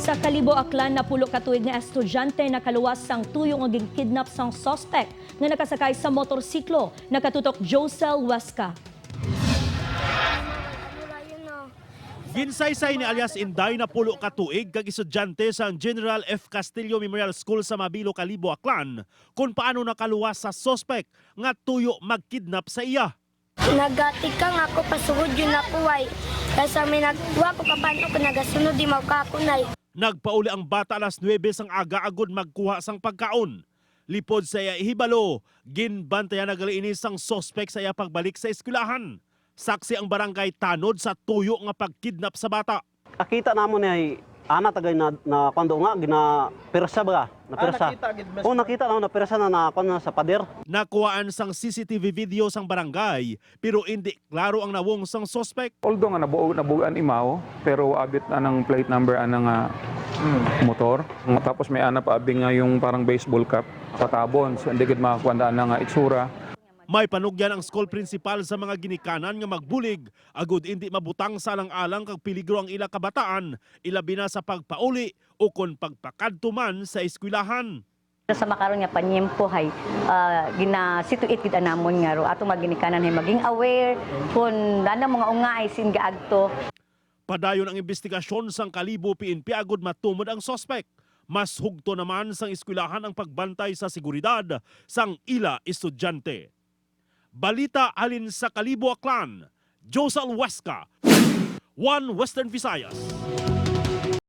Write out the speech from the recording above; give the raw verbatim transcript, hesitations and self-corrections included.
Sa Kalibo, Aklan, napulo ka tuig nga estudyante nakaluwas sang tuyo nga ginkidnap sang suspect nga nakasakay sa motorsiklo. Nakatutok Josel Huesca. Ginsaysay ni alias Inday, napulo ka tuig kag estudyante sang General F Castillo Memorial School sa Mabilo, Kalibo, Aklan, kon paano nakaluwas sa suspect nga tuyo magkidnap sa iya. Nagatikang ako, pasugod yun ako ay. Kaysa may nagkuha ko kabahan ko, nagasunod di mao ka ako nay. Nagpauli ang bata alas nuwebe sang aga agud magkuha sang pagkaon. Lipod sa iya ihibalo, ginbantayan na gali ini sang suspect sa iya pagbalik sa eskwelahan. Saksi ang barangay tanod sa tuyo nga pagkidnap sa bata. Nakita namon ni ana tagay na, na kuan do nga gina persa ba? Na Ah, persa. Nakita gid, Miss. Oh, nakita namon na persa na na kuan na sa pader. Nakuhaan sang C C T V video sang barangay, pero indi klaro ang nawong sang suspect. Although nga nabuo nabugan imaw, pero abit na nang plate number ana nga motor. Tapos may ana pa abi nga yung parang baseball cap, patabon. So hindi gid makakuan ana nga itsura. May panugyan ang school principal sa mga ginikanan nga magbulig agud indi mabutang sa alang-alang kag peligro ang ila kabataan, ilabi na sa pagpauli o kon pagpakadto man sa eskwelahan. Sa makaron nga panyempo hay, ah, gina-situate gid anamon nga ro atong mga ginikanan hay maging aware kun ano mga ungaay sin gaagto. Padayon ang imbestigasyon sang Kalibo P N P agud matumod ang suspect. Mas hugto naman sang eskwelahan ang pagbantay sa seguridad sang ila estudyante. Balita halin sa Kalibo, Aklan, Josal Huesca, One Western Visayas.